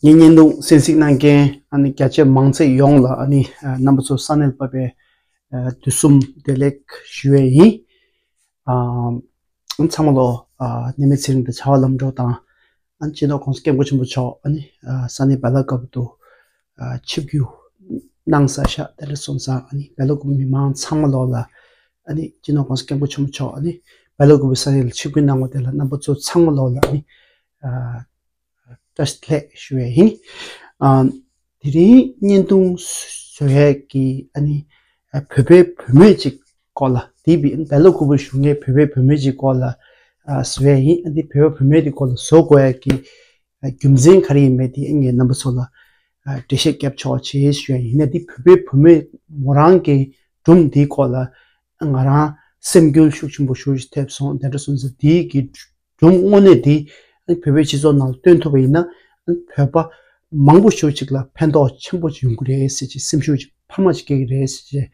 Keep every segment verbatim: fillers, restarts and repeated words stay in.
ངའི་བརྙན་ཐུང་གསན་གཟིགས་གནང་མཁན་ཨ་ནི་རྒྱ་ཆེ་མང་ཚོགས་ཡོངས་ལ་ཨ་ནི་ཨ་རྣམ་པ་ཚོ་ས་གནས་བབས་པའི་ཨ་དུས་གསུམ་བདེ་ལེགས་ཞུ་ཡས་ཡིན། ཨ་ཚང་མ་ལོ་ཨ་ནད་མེད་ཚེ་རིང་དང་བྱ་བ་ལམ་འགྲོ་དང་ཨ་ནི་སྤྱི་ནོར་༸གོང་ས་༸སྐྱབས་མགོན་ཆེན་པོ་མཆོག་ཨ་ནི་ཨ་ས་གནས་སྦེལ་ཀོབ་ཏུ་ཨ་ཆིབས་བསྒྱུར་གནང་ས་ཤག་དེ་འདྲ་སོང་ཙང་ཨ་ནི་སྦེལ་ཀོབ་མི་མང་ཚང་མ་ལོ་ལ་ཨ་ནི་སྤྱི་ནོར་༸གོང་ས་༸སྐྱབས་མགོན་ཆེན་པོ་མཆོག་ཨ་ནི་སྦེལ་ཀོབ་ས་གནས་ལ་ཆིབས་བསྒྱུར་གནང་བ་དེ་ལ་རྣམ་པ་ཚོ་ཚང་མ་ལོ་ལ་ཨ་ནི་ཨ། བཀྲ་ཤིས་བདེ་ལེགས་ཞུ་ཡས་ཡིན། ཨ་དེ་རིང་བརྙན་ཐུང་བཟོ་ཡས་ཀྱི་ཨ་ནི་ཨ་བོད་པའི་བུད་མེད་ཅིག་སྐོར་ལ་དེ་བི་སྦེལ་ཀོབ་བཞུགས་མཁན་བོད་པའི་བུད་མེད་ཅིག་སྐོར་ལ་ཨ་བཟོ་ཡས་ཡིན། ཨ་འདི་བོད་པའི་བུད་མེད་དེ་སྐོར་ལ་བཟོ་དགོས་ཡས་ཀྱི་ཨ་རྒྱུ་མཚན་ག་རེ་ཡིན་མིན་དེ་ངས་རྣམ་པ་ཚོ་ལ་ཨ་འགྲེལ་བཤད་རྒྱབ་ཆོག་ཅེས་ཞུ་ཡས་ཡིན། ཡིན་ན་འདི་བོད་པའི་བུད་མེད་མོ་རང་གི་སྒྲུང་འདིའི་སྐོར་ལ་ང་རང་སེམས་འགུལ་ཤུགས་ཆེན་པོ་ཞེ་པོ་ཅིག་ཐེབས་སོང་། དེ་འདྲ་སོང་ཙང་འདིའི་གི་སྒྲུང་དངོས་གནས་འདི་བོད་པའི་སྤྱི་ཚོགས་ནང་ལ་སྟོན་ཐུབ་པ་ཡིན་ན་བོད་པ་མང་པོ་ཞེ་པོ་ཅིག་ལ་ཕན་ཐོགས་ཆེན་པོ་ཅིག་ཡོང་གི་རེད་ཟེར་གྱི་སེམས་ཤུགས་ཅིག་འཕར་མ་ཅིག་སྐྱེ་གི་རེད་ཟེར་གྱི།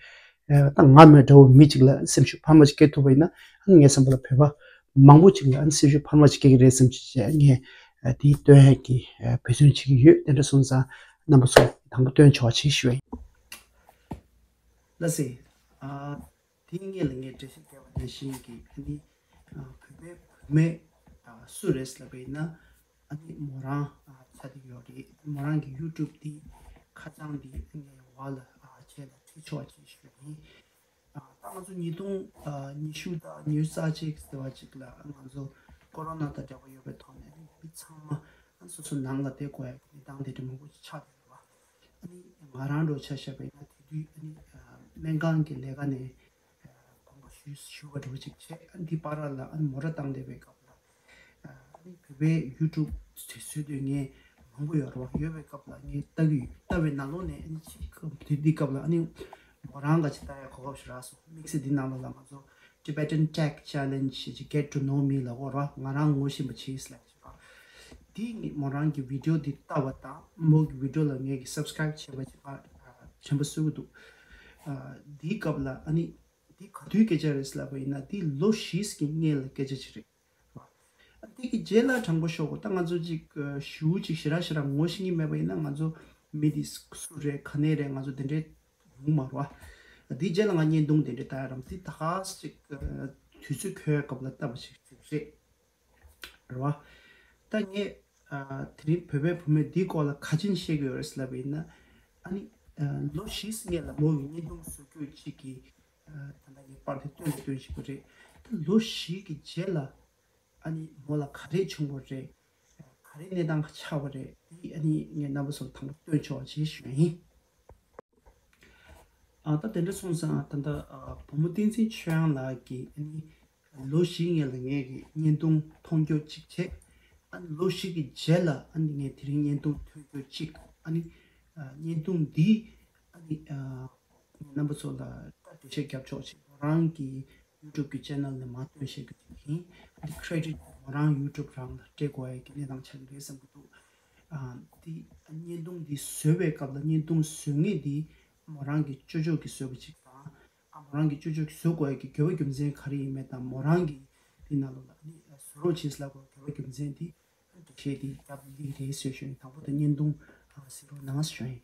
ད་ང་མེད་འདྲ་བོ་མི་ཅིག་ལ་སེམས་ཤུགས་འཕར་མ་ཅིག་སྐྱེ་ཐུབ་པ་ཡིན་ན་ངའི་བསམ་པ་ལ་བོད་པ་མང་པོ་ཅིག་ལ་སེམས་ཤུགས་འཕར་མ་ཅིག་སྐྱེ་གི་རེད་བསམ་གྱི་ངས་དེའི་སྟོན་ཡས་ཀྱི་འབད་བརྩོན་བྱེད་ཀྱི་ཡོད། དེ་འདྲ་སོང་ཙང་རྣམ་པ་ཚོ་དང་པོ་སྟོན་ཆོག་ཅེས་ཞུ་ཡ་ཡིན། ལགས་སེ། ཨ། དེའི་སྔོན་ལ་ངས་འགྲེལ་བཤད་བརྒྱབ་པ་ནང་བཞིན་གྱི་ཨ་ནི་ཨ་བོད་པའི་བུད་མེད་ཨ་སུ་རེད་ལབ་པ་ཡིན་ན་ཨ་ནི་མོ་རང་ཨ་ཆགས་བསྡད་ཡོད་རེད། མོ་རང་གི་ཡུ་ཊུབ་དེ་ཁ་བྱང་དེ་ངས་འོག་ལ་ཨ་ཁྱེད་ལ་བྲིས་ཆོག་ཅེས་ཞུ་ཡ་ཡིན། ཨ་ད་ང་ཚོ་ཉིས་སྟོང་ཨ་ཉི་ཤུ་དང་ཉི་ཤུ་རྩ་གཅིག་ཟེར་བ་ཅིག་ལ་ང་ཚོ་ཀོ་རོ་ན་དང་འབྲེལ་བ་ཡོད་པའི་ཐོག་ནས་ཨ་ནི་མི་ཚང་མ་ཨ་སོ་སོ་ནང་ལ་བསྡད་དགོས་ཡ་གི་གནས་སྟངས་དེ་འདྲ་མང་པོ་ཅིག་ཆགས་བསྡད་ཡོད་རེད་བ། ཨ་ནི་ང་རང་འདྲ་བོ་ཆ་བཞག་པ་ཡིན་ན་དེ་དུས་ཨ་ནི་ཨ་སྨན་ཁང་གི་ལས་ཀ་ནས་ཨ་དགོངས་པ་ཞུས་ཞུ་བ་འདྲ་བོ་ཅིག་བྱས། ཨ་ནི་དེ་བར་ལ་ཨ་ནི་མོ་ར་བཏང་བསྡད་པའི་སྐབས་ལ་ཨ་ནི་བོད་པའི་ཡུ་ཊུབ་དེ་བཟོས་དུས་ངས་མང་པོ་ཡོད་རེད་བ། ཡོད་པའི་སྐབས་ལ་ངས་ལྟ་གི་ཡོད། ལྟ་བའི་ནང་ལོགས་ནས་ཨ་ནི་ཅིག་དེ་དེའི་སྐབས་ལ་ཨ་ནི་མོ་རང་ག་ཅིག་ལྟ་ཡ་གོ་སྐབས་ཤིག་རག་སོང་། དམིགས་བསལ་འདི་ནང་ལོགས་ལ་ང་ཚོ་Tibetan Tech Challenge ཞེས་ཀྱི་Get to Know Me ལབ་ཀྱི་ཡོད་རེད་བ། ང་རང་ངོ་ཤེས་པ་བྱེད་ཟེར་ལབ་ཀྱི་ཡོད་རེད་བ། དེ་ངས་མོ་རང་གི་བི་ཌིའོ་འདི་ལྟ་བ་དང་མོ་གི་བི་ཌིའོ་ལ་ངས་ཀྱི་སབ་སི་ཀ་རའིབ་བྱས་པ་ཅིག་ཨ་དྲན་པ་གསོས་ཀྱི་འདུག་ཨ་འདིའི་སྐབས་ལ་ཨ་ནི་འདི་ག་དུས་སྐད་ཆ་རེད་ལབ་པ་ཡིན་ན་འདི་ལོ་བཞི་གི་སྔོན་ལ་སྐད་ཆ་ཅིག་རེད། ཨ་འདི་གི་རྗེས་ལ་དྲང་པོ་ཤོད་དགོས། ད་ང་ཚོ་ཅིག་ཨ་ཞེ་པོ་ཅིག་ཞེ་དྲག་ཞེ་དྲག་ངོ་ཤེས་ཀྱི་མེད་པ་ཡིན་ན་ང་ཚོ་མི་འདི་སུ་རེད་ག་ནས་རེད་ང་ཚོ་དེ་འདྲའི་ཡོང་མ་རེད་བ། འདིའི་རྗེས་ལ་ང་བརྙན་ཐུང་དེ་འདྲའི་ལྟ་ཡ་རམ་འདི་ད་ག་ཅིག་དུས་ཚོད་འཁྱོལ་སྐབས་ལ་ལྟ་བ་ཞིག་རེད། རེད་བ། ད་ངས་དེ་རིང་བོད་པའི་བུད་མེད་འདིའི་སྐོར་ལ་ག་ཅིན་བཤད་ཀྱི་ཡོད་རེད་ལབ་པ་ཡིན་ན། ཨ་ནི་ལོ་བཞི་སྔོན་ལ་མོ་གི་བརྙན་ཐུང་བཟོ་རྒྱུ་ཅིག་གི་ད་ལྟ་ངས་པར་དེ་སྟོན་དང་སྟོན་བཞིན་པ་རེད། ད་ལོ་བཞི་གི་རྗེས་ལ་ཨ་ནི་མོ་ལ་ག་རེ་བྱུང་བ་རེད། ག་རེ་གནས་སྟངས་ཆགས་པ་རེད། དེ་ཨ་ནི་ངས་རྣམ་པ་ཚོར་དང་པོ་སྟོན་ཆོག་ཅེས་ཞུ་ཡ་ཡིན། ཨ་ད་དེ་འདྲ་སོང་ཙང་ད་ལྟ་ཨ་བུ་མོ་བསྟན་འཛིན་ཆོས་དབྱངས་ལགས་ཀྱིས་ཨ་ནི་ལོ་བཞི་སྔོན་ལ་ངས་ཀྱི་བརྙན་ཐུང་མཐོང་རྒྱུ་གཅིག་བྱས། ཨ་ནི་ལོ་བཞི་གི་རྗེས་ལ་ཨ་ནི་ངས་དེ་རིང་བརྙན་ཐུང་ཐོན་རྒྱུ་གཅིག་ཨ་ནི་ཨ་བརྙན་ཐུང་འདི་ཨ་ནི་ཨ་རྣམ་པ་ཚོ་ལ་ད་འགྲེལ་བཤད་རྒྱབ་ཆོག་ཅིག་མོ་རང་གི་ཡུ་ཊུབ་ཀྱི་ཆེ་ནལ་ནས་མར་སྟོན་བཤད་རྒྱུ་དེ་ཡིན། ཨ་ནི་ཁི་རེ་ཌིཊ་མོ་རང་ཡུ་ཊུབ་རང་ལ་སྤྲད་དགོས་ཡ་གི་གནས་སྟངས་ཆགས་ཀྱི་རེད་བསམ་གྱི་འདུག་ཨ་འདི་བརྙན་ཐུང་འདི་བཟོས་པའི་སྐབས་ལ་བརྙན་ཐུང་བཟོ་མཁན་འདི་མོ་རང་གི་ཅོ་ཅོ་གིས་བཟོས་པ་ཅིག་དང་། ཨ་མོ་རང་གིས་ཅོ་ཅོ་གིས་བཟོ་དགོས་ཡ་གི་དགོས་པ་རྒྱུ་མཚན་ག་རེ་ཡིན་མིན་དང་མོ་རང་གིས་འདི་ནང་ལོགས་ལ་ཨ་ནི་བཟོ་རོགས་བྱེད་ལབ་དགོས་དགོས་པ་རྒྱུ་མཚན་འདི་ཨ་འགྲེལ་བཤད་འདི་རྒྱབ་ལེགས་རེད་ཟེར་ཞུ་ཡིན། དང་པོ་དེ་བརྙན་ཐུང་ཨ་གཟིགས་རོགས་གནང་ཞུ་ཡིན།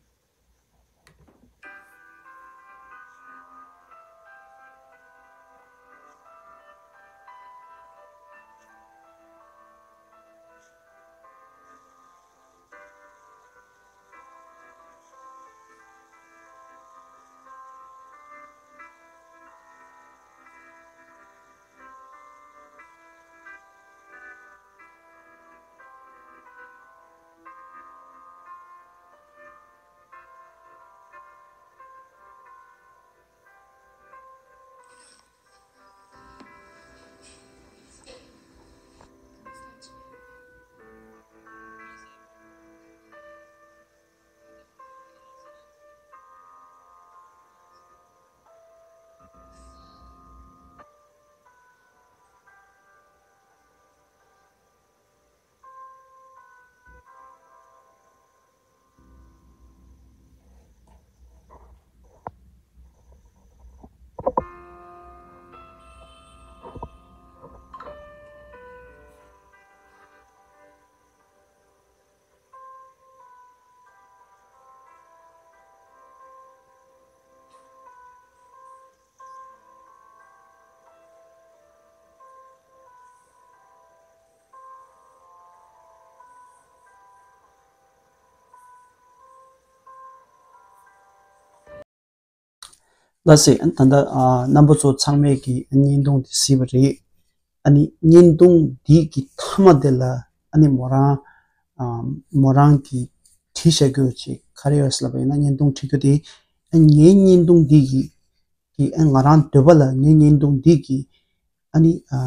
ལགས་སེ། ཨ་ནི་ད་ལྟ་ཨ་རྣམ་པ་ཚོ་ཚང་མས་ཀྱི་བརྙན་ཐུང་འདི་གཟིགས་པ་རེད། ཨ་ནི་བརྙན་ཐུང་འདི་གི་མཐའ་མ་དེ་ལ་ཨ་ནི་མོ་རང་ཨ་མོ་རང་གིས་བྲིས་བཞག་རྒྱུ་ཅིག་ག་རེ་ཡོད་ཟེར་ལབ་པ་ཡིན་ན། བརྙན་ཐུང་བྲིས་རྒྱུ་དེ་ཨ་ངའི་བརྙན་ཐུང་འདི་གི་གི་ཨ་ང་རང་འདོད་པ་ལ་ངའི་བརྙན་ཐུང་འདི་གི་ཨ་ནི་ཨ་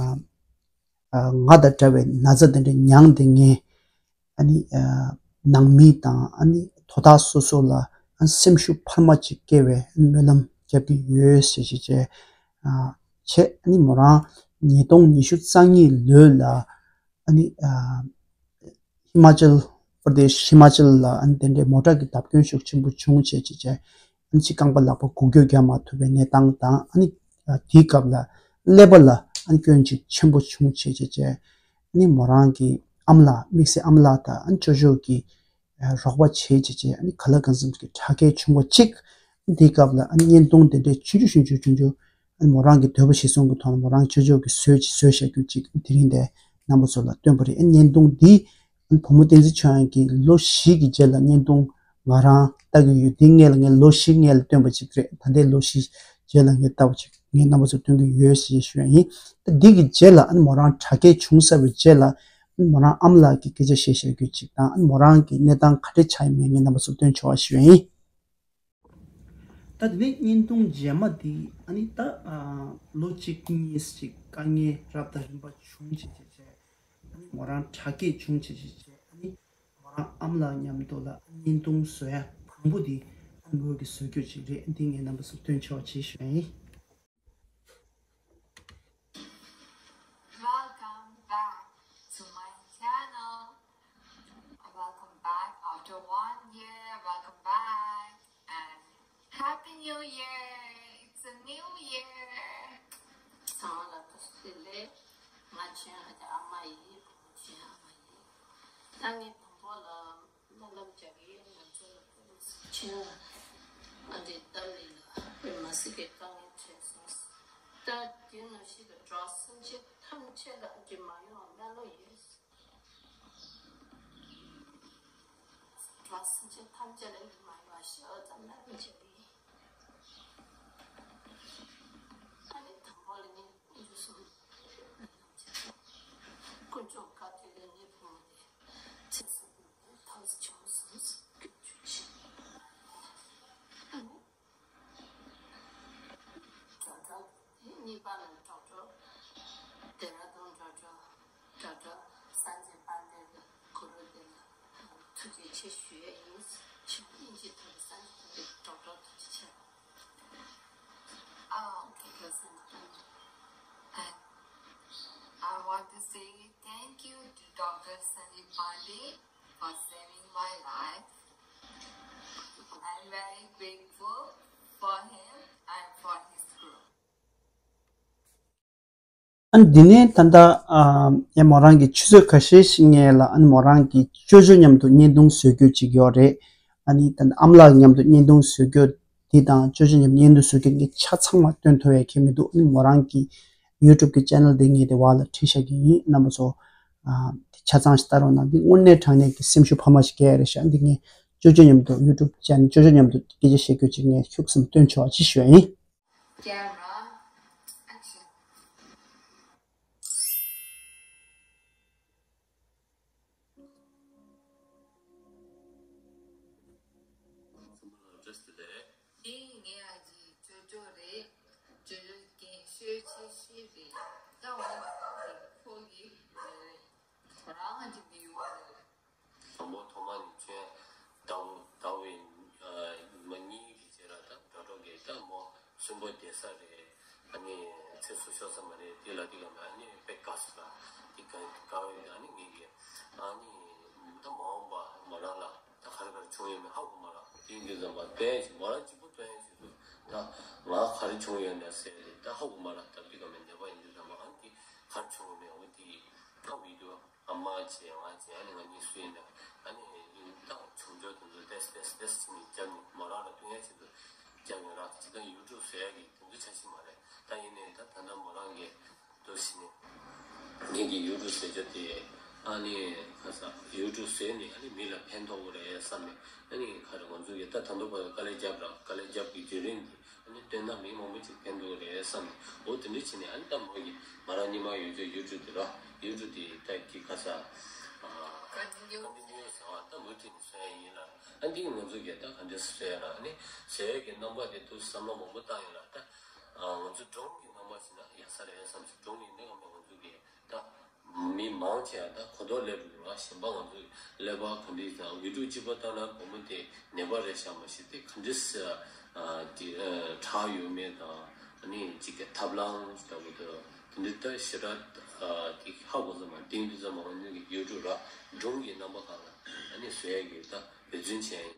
ཨ་ང་དང་འདྲ་བའི་ན་ཚ་དེ་འདྲ་མྱངས་ཏེ་ངས་ཨ་ནི་ཨ་ནང་མི་དང་ཨ་ནི་དོ་བདག་སོ་སོ་ལ་ཨ་སེམས་ཤུགས་འཕར་མ་ཅིག་སྐྱེ་བའི་སྨོན་ལམ་རྒྱབ་ཀྱི་ཡོད་ཟེར་ཞིག་བྱས། ཨ་བྱས་ཨ་ནི་མོ་རང་ཉིས་སྟོང་ཉི་ཤུ་རྩ་གཉིས་ལོ་ལ་ཨ་ནི་ཨ་ཧི་མ་ཅལ་པར་དེཤ་ཧི་མ་ཅལ་ལ་ཨ་ནི་དེ་འདྲའི་མོ་ཊ་གི་བརྡབ་སྐྱོན་ཤུགས་ཆེན་པོ་བྱུང་བྱས་བྱས་བྱས། ཨ་ནི་ཅིག་རྐང་པ་ལག་པ་འགུལ་སྐྱོད་རྒྱག་མ་ཐུབ་པའི་གནས་སྟངས་དང་། ཨ་ནི་དེའི་སྐབས་ལ་ཀླད་པ་ལ་ཨ་ནི་སྐྱོན་ཅིག་ཆེན་པོ་བྱུང་བྱས་བྱས་བྱས། ཨ་ནི་མོ་རང་གི་ཨ་མ་ལགས་དམིགས་བསལ་ཨ་མ་ལགས་དང་ཨ་ནི་ཅོ་ཅོ་གིས་རོགས་པ་བྱས་བྱས་བྱས། ཨ་ནི་ག་ལ་གང་འཚམ་གྱི་དྲག་སྐྱེད་བྱུང་བ་གཅིག་དེའི་སྐབས་ལ་ཨ་ནི་བརྙན་ཐུང་དེ་འདྲའི་ཆུང་ཆུང་ཆུང་ཆུང་ཆུང་ཆུང་། ཨ་ནི་མོ་རང་གི་འདོད་པ་གཞིར་བཟུང་གི་ཐོག་ནས་མོ་རང་ཅོ་ཅོ་གིས་བཟོས་ཅིག་བཟོས་བཞག་རྒྱུ་ཅིག་དེ་རིང་འདི་རྣམ་པ་ཚོ་ལ་སྟོན་པ་རེད། ཨ་ནི་བརྙན་ཐུང་འདི་ཨ་ནི་བུ་མོ་བསྟན་འཛིན་ཆོས་དབྱངས་ཀྱིས་ལོ་བཞི་གི་རྗེས་ལ་བརྙན་ཐུང་ང་རང་ལྟ་གི་ཡོད། འདི་སྔས་ལ་ངས་ལོ་བཞི་སྔས་ལ་བཏོན་པ་ཅིག་རེད། ད་ལྟའི་ལོ་བཞི་རྗེས་ལ་ངས་ལྟ་བ་ཅིག་ངས་རྣམ་པ་ཚོར་སྟོན་གི་ཡོད་ཞེས་ཞུ་ཡ་ཡིན། ད་འདི་གི་རྗེས་ལ་ཨ་ནི་མོ་རང་དྲག་སྐྱེད་བྱུང་ཚར་བའི་རྗེས་ལ་ཨ་ནི་མོ་རང་ཨ་མ་ལགས་ཀྱི་སྐད་ཆ་བཤད་བཤད་རྒྱུ་ཅིག་དང་། ཨ་ནི་མོ་རང་གི་གནས་སྟངས་ག་འདྲ་ཆགས་ཡིན་མིན་ངས་རྣམ་པ་ཚོར་སྟོན་ཆོག་པ་ཞུ་ཡ་ཡིན། ད་དེ་ནས་བརྙན་ཐུང་རྗེས་མ་འདི་ཨ་ནི་ད་ཨ་ལོ་གཅིག་གཉིས་ཅིག་དཀའ་ངལ་རབ་དང་རིམ་པ་བྱུང་བྱས་བྱས་བྱས། ཨ་ནི་མོ་རང་དྲག་སྐྱེད་བྱུང་བྱས་བྱས་བྱས། ཨ་ནི་མོ་རང་ཨ་མ་ལགས་མཉམ་དུ་ལ་བརྙན་ཐུང་བཟོ་ཡ་དང་པོ་འདི་ཨ་ནི་མོ་གིས་བཟོ་རྒྱུ་ཅིག་རེད། འདི་ངས་རྣམ་པ་ཚོར་སྟོན་ཆོག་ཅེས་ཞུ་ཡ་ཡིན། Welcome back to my channel. Welcome back after one year. Welcome back and Happy New Year. It's a new year. ཚང་མ་ལ་བཀྲ་ཤིས་བདེ་ལེགས། ང་ཆེན་ཨ་ཅག་ཨ་མ་ཡིན། བུ་མོ་ཆེན་ཨ་མ་ཡིན། ད་ངས་དང་པོ་ལ་སྨོན་ལམ་རྒྱག་གི་ཡིན། ང་ཚོ་ལ་ཆེན་ཨ་འདི་ཏཱ་ལི་ལ་དཔེ་མ་སྲིད་ཀྱི་དཀའ་ངལ་འཕྲད་སོང་། ད་དེ་ནང་བཞིན་དུ་འགྲོ་སེམས་ཅན་ཐམས་ཅད་ལ་འདི་མ་ཡོང་བ་སྨོན་ལམ་ཡོད། གྲོགས་སེམས་ཅན་ཐམས་ཅད་ལ་ཡིད་མ་ཡོང་བ་ཞུ་ཙམ་ན་ལོ་ཆེ་བའི་ཨ་ནི་དང་པོ་ལ་ངས་དཀོན་མཆོག་གསུམ་དཀོན་མཆོག་བཀའ་དྲིན་ལས་ངའི་བུ་མོ་དེ་ཚེ་སྲོག་ཐོག་བྱུང་སོང་། དཀོན་མཆོག་ཆེ། ཨ་ནི། ཌོག་ཊར། གཉིས་པ་ལ་ཌོག་ཊར། ཌེ་ར་ཌུན་ཌོག་ཊར། ཌོག་ཊར་སན་ཇེ་པཱན་ཌེ་གི་གུ་རུ་དེ་ལ་ཐུགས་རྗེ་ཆེ་ཞུ་ཡས་ཡིན། ཆེན་དབྱིན་ཇི་ཐོག་གི་སན་ཇེ་པཱན་ཌེ་ཌོག་ཊར་ཐུགས་རྗེ་ཆེ། Oh, okay, that's enough. And I want to say thank you to Doctor Sanjay Pandey for saving my life. I'm very grateful for him and for his group. ཨ་ནི་འདི་ནས་ད་ལྟ་ཨ་ཡ་མོ་རང་གི་ཆུ་ཚོད་ཁ་ཤས་ཤིག་སྔོན་ལ་ཨ་ནི་མོ་རང་གི་ཅོ་ཅོ་མཉམ་དུ་བརྙན་ཐུང་བཟོ་རྒྱུ་ཅིག་ཡོད་རེད། ཨ་ནི་ད་ལྟ་ཨ་མ་ལགས་མཉམ་དུ་བརྙན་ཐུང་བཟོ་རྒྱུ་འདི་དང་ཅོ་ཅོ་མཉམ་བརྙན་ཐུང་བཟོ་རྒྱུ་ངས་ཆ་ཚང་མ་སྟོན་ཐུབ་ཡ་ཁྱད་མི་འདུག་ཨ་ནི་མོ་རང་གི་ཡུ་ཊུབ་གི་ཅེ་ནལ་འདི་ངས་དེ་བར་ལ་བྲིས་བཞག་གི་ཡིན། རྣམ་པ་ཚོ་ཨ་དེ་ཆ་ཚང་ཞིག་ལྟ་རོགས་གནང་། འདི་དངོས་གནས་དྲང་གནས་ཀྱི་སེམས་ཤུགས་འཕར་མ་ཞིག་སྐྱེ་ཡ་རེད་ཤག་འདི་ངས་ཅོ་ཅོ་མཉམ་དུ་ཡུ་ཊུབ་ཅེ་ནལ་ཅོ་ཅོ་མཉམ་དུ་སྐད་ཆ་བཤད་རྒྱུ་ཅིག་ངས་ཤུགས་ཙམ་སྟོན་ཆོག་ཅེས་ཞུ་ཡ་ཡིན། Camera, action. འདི་ངའི་ཨ་ཅེ་ཅོ་ཅོ་རེད། ཅོ་ཅོ་རྒན་ཤོས་ཆེ་ཤོས་རེད། ད་འོ་ན་ཁོ་གི་ཁོ་རང་ཨ་ཅེ་གི་ཡུ་བ་རེད། དང་པོ་ཐོག་མ་ནས་ཁྱོད་ཟླ་བ་ཟླ་བའི་ཉི་མ་གཉིས་ཀྱི་རྗེས་ལ་ད་ཌོག་ཊར་གྱིས་ད་མོ་གསོན་པོ་བསྡད་ས་རེད། ཨ་ནི་ཚེ་སྲོག་ཤོར་ས་མ་རེད། དེ་ལ་དེ་ག་མེད། ཨ་ནི་དཔེ་དགའ་སོང་། ད་དེ་དགའ་དགའ་བའི་ཨ་ནི་ངེད་ཀྱི་ཨ་ནི་ད་མ་འོངས་པ་མོ་རང་ལ་ད་ག་རེ་ག་རེ་བྱུང་ཡོད་མེད་ཧ་གོ་མ་རེད། དེ་ཡིན་དུས་ཙམ་པ་སྟོན་ཡ་ཞིག་མོ་རང་གཅིག་པུ་སྟོན་ཡ་ཞིག་འདུག་ད་ང་ག་རེ་བྱུང་ཡོད་ན་ཟེར་ཏེ་ད་ཧ་གོ་མ་རེད། ད་དེ་ག་མེད། ནད་པ་ཡིན་དུས་ཙམ་པ་ཨ་ནི་དེ་ག་རེ་བྱུང་ཡོད་མེད་འོ་དེ་ཧ་གོ་ཡོད་དུས། ཨ་མ་བྱས། ང་བྱས། ཨ་ནི་ང་གཉིས་སུ་ཡིན་ན། ཨ་ནི་ད་བྱུང་ཆོག་དེ་ཚོ་ཏེས་ཏེས་ཏེས་བྱས་ནས་རྒྱབ་ནས་མོ་རང་ལ་སྟོན་ཡ་ཆེད་དུ་རྒྱབ་ཡོང་ར། ཇི་ལྟར་ཡུ་ཊུབ་བཟོ་ཡ་གི་དེ་ཚོ་འཆར་གཞི་མ་རེད། ད་ཡིན་ནའི་ད་ད་ལྟ་མོ་རང་གིས་འདུག་བྱས་ནས་ངེད་ཀྱི་ཡུ་ཊུབ་བཟོ་རྒྱུ་དེ་ ཨ་ནི་ཁ་ས་ཡུ་ཊུབ་བཟོས་ནས་ཨ་ནི་མི་ལ་ཕན་ཐོགས་ཀྱི་རེད་བསམ་ནས། ཨ་ནི་ཁ་རེ་ང་ཚོ་གི་ད་ད་དུང་བར་དཀའ་ལས་རྒྱབ་ར། དཀའ་ལས་རྒྱབ་ཀྱི་བརྒྱུད་རིམ་འདི་ཨ་ནི་བཏོན་ན་མི་མང་པོ་ཅིག་ཕན་ཐོགས་ཀྱི་རེད་བསམ་ནས། འོ་དེ་འདྲ་བྱས་ནས་ཨ་ནི་ད་མོ་གི་ང་རང་ཉི་མ་ཡོད་ཚད་ཡུ་ཊུབ་དེ་ར། ཡུ་ཊུབ་དེ་ད་གི་ཁ་ས་ཨ་ཀོན་ཊི་ནིའུ་ཟེར་བ་ད་མུ་མཐུད་ནས་བཟོ་ཡ་ཡིན་ལ། ཨ་འདི་ང་ཚོ་གི་ད་ག་འདྲ་བཟོ་ཡ་ར། ཨ་ནི་བཟོ་ཡ་གི་རྣམ་པ་དེ་དུ་བསམ་བློ་མང་པོ་བཏང་ཡོད་ལ། ད་ང་ཚོ་སྒྲུང་གི་རྣམ་པ་བྱས་ན་ཡག་ས་རེད་བསམ་སོང་། སྒྲུང་ཡིན་ནའི་ང་ཚོ་གི་ད་མི་མང་ཆེ་བ་ད་གོ་རྟོགས་སླེབས་འགྲོ་གི་རེད་བ། གཞན་པ་ང་ཚོ་ཀླད་པ་ག་འདྲ་དང་ཡུ་ཊུབ་གཅིག་པ་བལྟས་ན་བུ་མོ་དེ་ནད་པ་རེད་ཤག་མ་གཞི་དེ་ག་འདྲ་ཟེར་ཨ་དེ་ཨ་དྲག་ཡོད་མེད་དང་། ཨ་ནི་གཅིག་གི་ཐབས་ལམ་ལྟ་བུ་དང་དེ་འདྲ་ད་ཞེ་དྲག་ཨ་དེ་ཧ་གོ་ས་མ་རེད། དེང་དུས་ཙམ་མ་ང་ཚོ་གི་ཡུ་ཊུབ་ར་སྒྲུང་གི་རྣམ་པ་སྒང་ལ་ཨ་ནི་བཟོ་ཡ་གི་ད་འབད་བརྩོན་བྱས་ཡིན།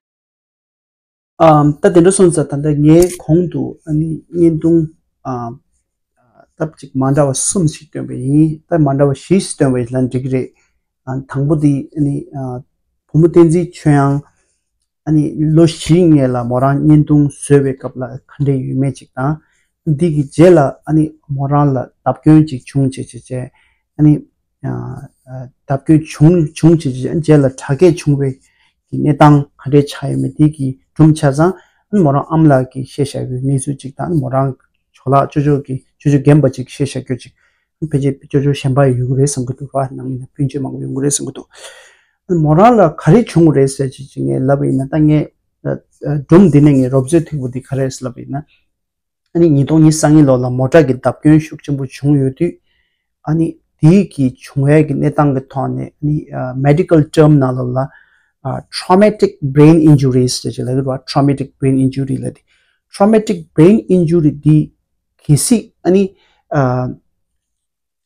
ཨམ། ད་དེ་འདྲ་སོང་ཙང་ད་ལྟ་ངས་གོང་དུ་ཨ་ནི་བརྙན་ཐུང་ཨམ། སྟབས་གཅིག་མ་འདྲ་བ་གསུམ་ཞིག་བཏོན་པ་ཡིན། ད་མ་འདྲ་བ་བཞི་ཞིག་བཏོན་པ་ཡིན་ན་འགྲིག་གི་རེད། ཨ། དང་པོ་དེ་ཨ་ནི་ཨ། བུ་མོ་བསྟན་འཛིན་ཆོས་དབྱངས་ཨ་ནི་ལོ་བཞིའི་སྔོན་ལ་མོ་རང་བརྙན་ཐུང་བཟོས་པའི་སྐབས་ལ་ག་འདྲ་ཡོད་མེད་ཅིག་དང་། འདི་གི་རྗེས་ལ་ཨ་ནི་མོ་རང་ལ་བརྡབ་སྐྱོན་ཅིག་བྱུང་བྱས་བྱས་བྱས། ཨ་ནི་ཨ། བརྡབ་སྐྱོན་བྱུང་བྱུང་བྱས་བྱས་རྗེས་ལ་དྲག་སྐྱེད་བྱུང་བའི་གི་གནས་སྟངས་ག་འདྲས་ཆགས་ཡོད་མེད་དེ་གི་སྒྲུང་ཆ་ཚང་ཨ་ནི་མོ་རང་ཨ་མ་ལགས་ཀྱིས་བཤད་བཞག་པའི་གནས་ཚུལ་ཅིག་དང་། ཨ་ནི་མོ་རང་ཇོ་ལགས་ཅོ་ཅོ་གི་ཅོ་ཅོ་རྒན་པ་ཅིག་བཤད་བཞག་རྒྱུ་ཅིག་ཕལ་ཆེར་ཅོ་ཅོ་གཞན་པ་ཡོད་ཀྱི་རེད་བསམ་གྱི་འདུག་ར། ནང་མི་ཕོན་ཆེ་མང་པོ་ཡོང་གི་རེད་བསམ་གྱི་འདུག་ཨ་ནི་མོ་རང་ལ་ག་རེ་བྱུང་བ་རེད་ཟེར་ཅིག་ཅིག་ངས་ལབ་པ་ཡིན་ན། ད་ངས་ཨ། ཨ། སྒྲུང་འདི་ནས་ངས་རོབ་ཙམ་ཐིག་པོ་འདི་ག་རེ་རེད་ལབ་པ་ཡིན་ན། ཨ་ནི་ཉིས་སྟོང་ཉི་ཤུ་རྩ་གཉིས་ལོ་ལ་མོ་ཊ་གི་བརྡབ་སྐྱོན་ཤུགས་ཆེན་པོ་བྱུང་ཡོད་དུས། ཨ་ནི་དེའི་གི་བྱུང་བའི་གི་གནས་སྟངས་ཀྱི་ཐོག་ནས་ཨ་ནི་ཨ། མེ་ཌི་ཀལ་ཊརམ་ནང་ལོགས་ལ་ཨ། ཊོ་རོ་མ་ཊིག་བྷི་རེན་ཨིན་ཇུ་རིས་ཟེར་ཅིག་ལབ་ཀྱི་རེད་བ། ཊོ་རོ་མ་ཊིག་བྷི་རེན་ཨིན་ཇུ་རི་ལབ་དེ། ཊོ་རོ་མ་ཊིག་བྷི་རེན་ཨིན་ཇུ་རི་འདི་གལ་སྲིད་ཨ་ནི་ཨ།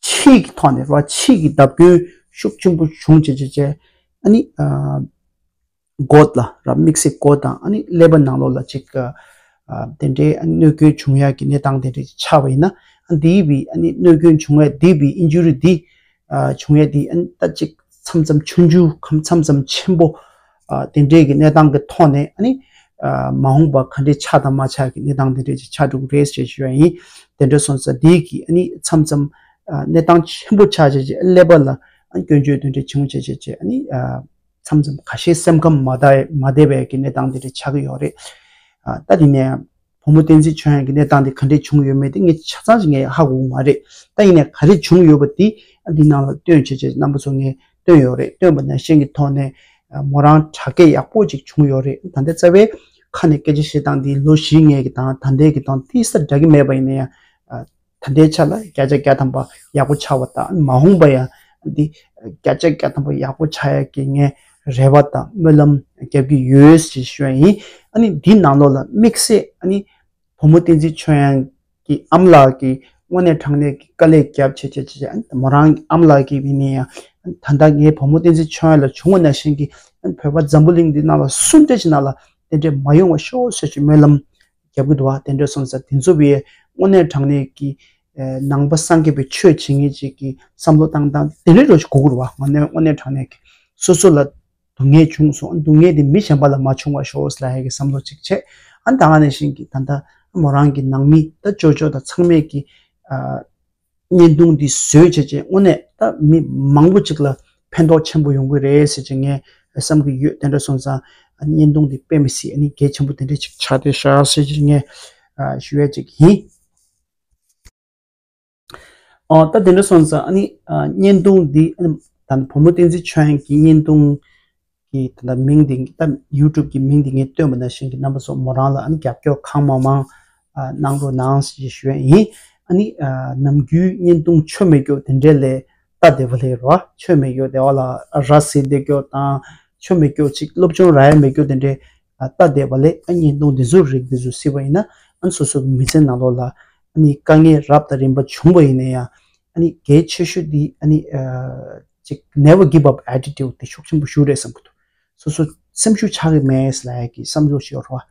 ཕྱིའི་གི་ཐོག་ནས་རེད་བ། ཕྱིའི་གི་བརྡབ་སྐྱོན་ཤུགས་ཆེན་པོ་བྱུང་བྱས་བྱས་བྱས། ཨ་ནི་ཨ། མགོ་ལ་ར། དམིགས་བསལ་མགོ་དང་ཨ་ནི་ཀླད་པ་ནང་ལོགས་ལ་ཅིག་ཨ། དེ་འདྲའི་ཨ་ནི་གནོད་སྐྱོན་བྱུང་ཡག་གི་གནས་སྟངས་དེ་འདྲ་ཅིག་ཆགས་པ་ཡིན་ན། ཨ། འདིའི་བི་ཨ་ནི་གནོད་སྐྱོན་བྱུང་བའི་འདིའི་བི་ཨིན་ཇུ་རི་འདི་ཨ། བྱུང་ཡག་འདི་ཨ་ནི་ད་ཅིག་མཚམས་མཚམས་ཆུང་ཆུང་གམ་མཚམས་མཚམས་ཆེན་པོ་ཨ། དེ་འདྲའི་གི་གནས་སྟངས་ཀྱི་ཐོག་ནས་ཨ་ནི་ཨ། མ་འོངས་པ་ག་འདྲའི་ཆགས་དང་མ་ཆགས་ཀྱི་གནས་སྟངས་དེ་འདྲ་ཅིག་ཆགས་འགྲོ་གི་རེད་ཅེས་ཞུ་ཡ་ཡིན། དེ་འདྲ་སོང་ཙང་འདིའི་གི་ཨ་ནི་མཚམས་མཚམས་ཨ། གནས་སྟངས་ཆེན་པོ་ཆགས་བྱས་བྱས་ཀླད་པ་ལ་ཨ་ནི་སྐྱོན་བརྗོད་དེ་འདྲ་བྱུང་བྱས་བྱས་བྱས་ཨ་ནི་ཨ། མཚམས་མཚམས་ཁ་ཤས་སེམས་ཁམས་མ་བདེ་མ་བདེ་བའི་གི་གནས་སྟངས་དེ་འདྲ་ཆགས་ཀྱི་ཡོད་རེད། ཨ། ད་དེ་ནས་བུ་མོ་བསྟན་འཛིན་ཆོས་དབྱངས་ཀྱི་གནས་སྟངས་དེ་ག་འདྲས་བྱུང་ཡོད་མེད་དེ་ངས་ཆ་ཚང་ཞིག་ངས་ཧ་གོ་གི་མ་རེད། ད་ཡིན་ནའི་ག་རེ་བྱུང་ཡོད་པ་དེ་ཨ། འདི་ནང་ལ་བཏོན་བྱས་བྱས་རྣམ་པ་ཚོ་ངས་བཏོན་ཡོད་རེད། བཏོན་པ་ནང་བཞིན་གྱི་ཐོག་ནས་ཨ། མོ་རང་དྲག་སྐྱེད་ཡག་པོ་ཅིག་བྱུང་ཡོད་རེད། ད་ལྟ་རྩ་བའི་ཁ་ནས་སྐད་ཆ་བཤད་སྟངས་འདི་ལོ་བཞི་སྔོན་གྱི་དང་ད་ལྟའི་གི་དང་ཏོག་ཙམ་འདྲ་གི་མེད་པ་ཡིན་ན་ཡང་ཨ། ད་ལྟའི་ཆ་ལ་བརྒྱ་ཆ་བརྒྱ་ཐམ་པ་ཡག་པོ་ཆགས་པ་དང་། མ་འོངས་པ་ཡང་འདི་བརྒྱ་ཆ་བརྒྱ་ཐམ་པ་ཡག་པོ་ཆགས་ཡག་གི་ངས་རེ་བ་དང་སྨོན་ལམ་རྒྱབ་ཀྱི་ཡོད་ཅེས་ཞུ་ཡ་ཡིན། ཨ་ནི་འདི་ནང་ལོགས་ལ་དམིགས་བསལ་ཨ་ནི་བུ་མོ་བསྟན་འཛིན་ཆོས་དབྱངས་ཀྱི་ཨ་མ་ལགས་ཀྱིས་དངོས་གནས་དྲང་གནས་ཀྱི་དཀའ་ལས་བརྒྱབ་བྱས་བྱས་བྱས། ཨ་ནི་མོ་རང་ཨ་མ་ལགས་ཀྱིས་ཡིན་ན་ཡང་ད་ལྟ་ངའི་བུ་མོ་བསྟན་འཛིན་ཆོས་དབྱངས་ལ་བྱུང་བ་ནང་བཞིན་གྱི་ཨ་ནི་བོད་པ་འཛམ་བུ་གླིང་འདི་ནང་ལ་སུ་འདྲ་ཞིག་ནང་ལ་དེ་འདྲས་མ་ཡོང་བ་ཤོག་ཟེར་གྱི་སྨོན་ལམ་རྒྱབ་ཀྱི་འདུག་བ། དེ་འདྲ་སོང་ཙང་དེ་ཚོ་བས་དངོས་གནས་དྲང་གནས་ཀྱི་ཨ། ནང་པ་སངས་རྒྱས་པའི་ཆོས་བྱེད་མཁན་ཅིག་གི་བསམ་བློ་བཏང་སྟངས་དེ་འདྲ་རོ་ཞིག་དགོས་ཀྱི་རེད་བ། དངོས་གནས་དངོས་གནས་དྲང་གནས་ཀྱི་སོ་སོ་ལ་སྡུག་བསྔལ་བྱུང་སོང་། སྡུག་བསྔལ་དེ་མི་གཞན་པ་ལ་མ་བྱུང་བ་ཤོག་ལབ་ཡ་གི་བསམ་བློ་ཅིག་བྱས། ཨ་ནི་ད་ག་ནང་བཞིན་གྱི་ད་ལྟ་མོ་རང་གི་ནང་མི་ད་ཅོ་ཅོ་དང་ཚང་མས་ཀྱི་ཨ། བརྙན་ཐུང་འདི་བཟོས་བྱས་བྱས་དངོས་གནས་ད་མི་མང་པོ་ཅིག་ལ་ཕན་ཐོགས་ཆེན་པོ་ཡོང་གི་རེད་ཟེར་བྱས་ངས་བསམ་གྱི་ཡོད། དེ་འདྲ་སོང་ཙང་བརྙན་ཐུང་འདི་དཔེ་མི་སྲིད་ཨ་ནི་གལ་ཆེན་པོ་དེ་འདྲ་ཅིག་ཆགས་བསྡད་ཤག་ཟེར་བྱས་ངས་ཨ། ཞུ་ཡ་ཅིག་ཡིན། ཨོ། ད་དེ་འདྲ་སོང་ཙང་ཨ་ནི་ཨ། བརྙན་ཐུང་འདི་ཨ་ནི་ད་བུ་མོ་བསྟན་འཛིན་ཆོས་དབྱངས་ཀྱི་བརྙན་ཐུང་གི་ད་ལྟ་མིང་འདི་ད་ཡུ་ཊུབ་ཀྱི་མིང་འདི་ངས་བཏོན་པ་ནང་བཞིན་གྱི་རྣམ་པ་ཚོ་མོ་རང་ལ་ཨ་ནི་རྒྱབ་སྐྱོར་གང་མང་མང་ཨ། གནང་རོགས་གནང་ཞེས་ཞུ་ཡ་ཡིན། ཨ་ནི་ཨ། ནམ་རྒྱུན་བརྙན་ཐུང་ཆོ་མེད་སྐྱོ་དེ་འདྲས་ལས་ལྟ་བདེ་པོ་ལས་རོ། ཆོ་མེད་སྐྱོ་དེ་བ་ལ་ར་བཟི་བསྡད་སྐྱོ་དང་ཆོ་མེད་སྐྱོ་ཅིག་སློབ་སྦྱོང་རག་ཡ་མེད་སྐྱོ་དེ་འདྲས་ཨ། ལྟ་བསྡད་པ་ལས་ཨ། བརྙན་ཐུང་འདི་ཚོ་རིགས་འདི་ཚོ་གཟིགས་པ་ཡིན་ན་ཨ། སོ་སོ་གི་མི་ཚེ་ནང་ལོགས་ལ་ཨ་ནི་དཀའ་ངལ་རབ་དང་རིམ་པ་བྱུང་བ་ཡིན་ན་ཡང་ཨ་ནི་གལ་ཆེ་ཤོས་འདི་ཨ་ནི་ཨ། ཅིག་never give up attitude དེ་ཤུགས་ཆེན་པོ་ཞིག་རེད་བསམ་གྱི་འདུག་སོ་སོ་སེམས་ཤུགས་ཆག་གི་མེད་ལབ་ཡ་གི་བསམ་བློ་ཞིག་ཡོད་རེད་བ།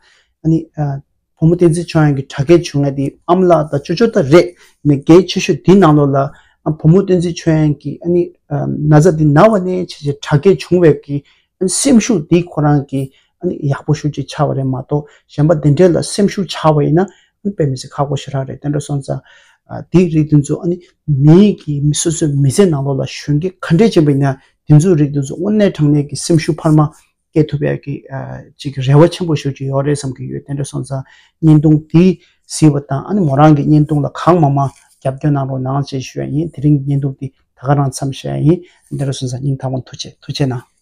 ཨ་ནི་ཨ། བུ་མོ་བསྟན་འཛིན་ཆོས་དབྱངས་ཀྱི་དྲག་སྐྱེད་བྱུང་ཡ་དེ་ཨ་མ་ལགས་དང་ཅོ་ཅོ་ད་རེད། ནས་གལ་ཆེ་ཤོས་དེའི་ནང་ལོགས་ལ་ཨ། བུ་མོ་བསྟན་འཛིན་ཆོས་དབྱངས་ཀྱི་ཨ་ནི་ཨ། ན་ཚ་དེ་ན་བ་ནས་བྱས་བྱས་དྲག་སྐྱེད་བྱུང་བའི་གི་ཨ་ནི་སེམས་ཤུགས་དེ་ཁོ་རང་གི་ཨ་ནི་ཡག་པོ་ཤུགས་ཅིག་ཆགས་པ་རེད་མ་གཏོགས་གཞན་པ་དེ་འདྲས་ལ་སེམས་ཤུགས་ཆག་པ་ཡིན་ན་ཨ་ནི་དཔེ་མི་སྲིད་ཁག་པོ་ཞེ་དྲག་རེད། དེ་འདྲ་སོང་ཙང་ཨ། དེའི་རིགས་དེ་ཚོ་ཨ་ནི་མིའི་གི་མི་སོ་སོའི་མི་ཚེ་ནང་ལོགས་ལ་གཞོན་སྐྱེས་ག་འདྲས་ཕྱིན་པ་ཡིན་ན་ དེ་ཚོའི་རིགས་དེ་ཚོ་དངོས་གནས་དྲང་གནས་ཀྱི་སེམས་ཤུགས་འཕར་མ་སྐྱེ་ཐུབ་ཡག་གི་ཨ་ཅིག་རེ་བ་ཆེན་པོ་ཞིག་ཅིག་ཡོད་རེད་བསམ་གྱི་ཡོད། དེ་འདྲ་སོང་ཙང་བརྙན་ཐུང་དེ་གཟིགས་པ་དང་ཨ་ནི་མོ་རང་གི་བརྙན་ཐུང་ལ་གང་མང་མང་རྒྱབ་སྐྱོར་གནང་རོགས་གནང་ཞེས་ཞུ་ཡ་ཡིན། དེ་རིང་བརྙན་ཐུང་དེ་ད་ག་རང་མཚམས་བཞག་ཡ་ཡིན། དེ་འདྲ་སོང་ཙང་སྙིང་ཐག་པ་ནས་ཐུགས་རྗེ་ཐུགས་རྗེ་གནང་།